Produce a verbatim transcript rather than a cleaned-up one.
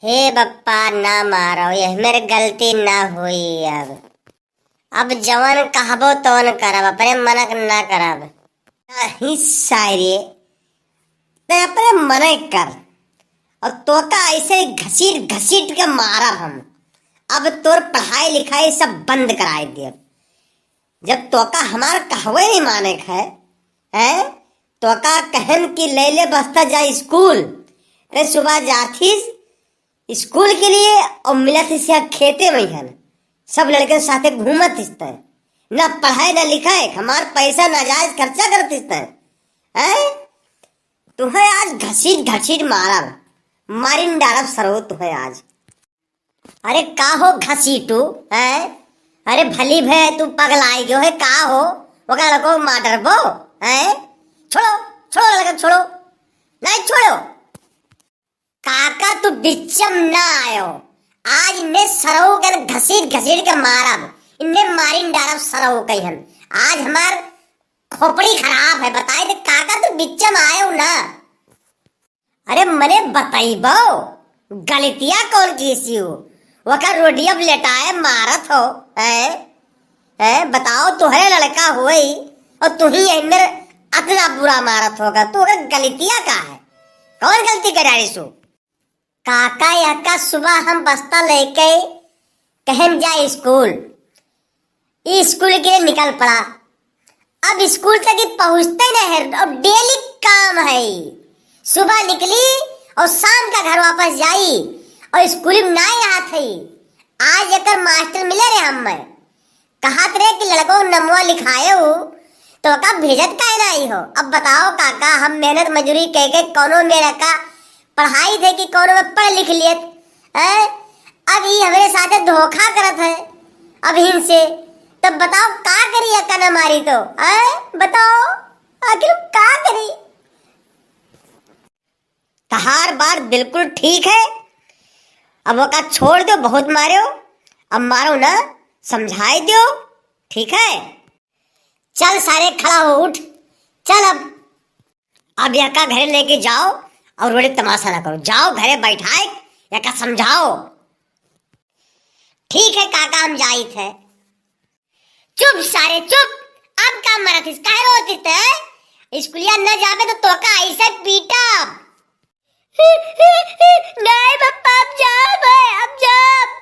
हे बप्पा, ना मारो, यह मेर गलती ना होई अब। अब जवन कहबो तवन करब, अपने मनक ना करब। नहीं सारे, ते अपने मनक कर। और तोका ऐसे घसीट घसीट के मारब हम। अब तोर पढ़ाई लिखाई सब बंद कराई देब। जब तोका हमार कहवे नहीं माने है, हैं? तोका कहन कि ले ले बस्ता जा स्कूल, ते सुबह जाथिस स्कूल के लिए और मिलत हिस यहाँ खेते में हन, सब लड़के साथे घूमत हिस तैं, ना पढ़ाई ना लिखाई, हमार पैसा नाजायज खर्चा करत हिस तैं, हैं? तुहे आज घसीट घसीट मारब, मारिन डारब सरऊ तुहे आज। अरे का हो घसीटू, हैं? अरे भली भे तू पगलाई गयो है का हो? ओकरा लड़को मार डरबो, हैं? छोड़ो, छोड़ो लड़का, छोड़ो। नहीं छोड़ो। काका तू बिच्चम ना आयो। आज इन्हें सरऊ के घसीट घसीट के मारब। इन्हें मारिन डारब सरऊ कहियन। आज हमार खोपड़ी खराब है, बताए दे काका तू बिच्चम आयो ना। अरे मने बतइबो, गलतिया कौन कीसी हो? वका रोडिया पे लेटाए मारत हो, हैं? हैं? बताओ, तुहरे लड़का होई और तुही एहमेर अतना बुरा मारत होगा, तू ओकर गलतिया का है? कौन गलती कर डाली सो? काका यहका सुबह हम बस्ता लेके कहन जा स्कूल, ई स्कूल के लिए निकल पड़ा। अब स्कूल तक ही पहुँचते न है, अब डेली काम है। सुबह निकली और शाम का घर वापस जाई और स्कूल में ना आत है। आज एकर मास्टर मिले रहे हम में, कहत रहे कि लड़को नमवा लिखाए हो तो का भेजत काहे ना आई हो। अब बताओ काका, हम मेहनत मजूरी कह के कौनो मेरा का पढ़ाई थे कि कौनो में पढ़ लिख लिए, हैं? अब ई हमरे साथे धोखा करत है अब इनसे। तब बताओ का करी या कना मारी तो, हैं? बताओ आखिर का करी? तहार बात बिल्कुल ठीक है, अब ओका छोड़ दो, बहुत मारो, अब मारो ना, समझाई दो, ठीक है? चल सारे खड़ा हो, उठ, चल अब। अब यका घरे लेके जाओ और रोड़े तमाशा ना करो। जाओ घरे बैठाए, यका समझाओ। ठीक है काका, हम जाइत है। चुप सारे चुप, अब का मरत हिस, काहे रोत हिस तै? स्कूलिया न जाबे तो तोका ऐसे पीटब। नहीं पप्पा, अब जाब, अब जाब।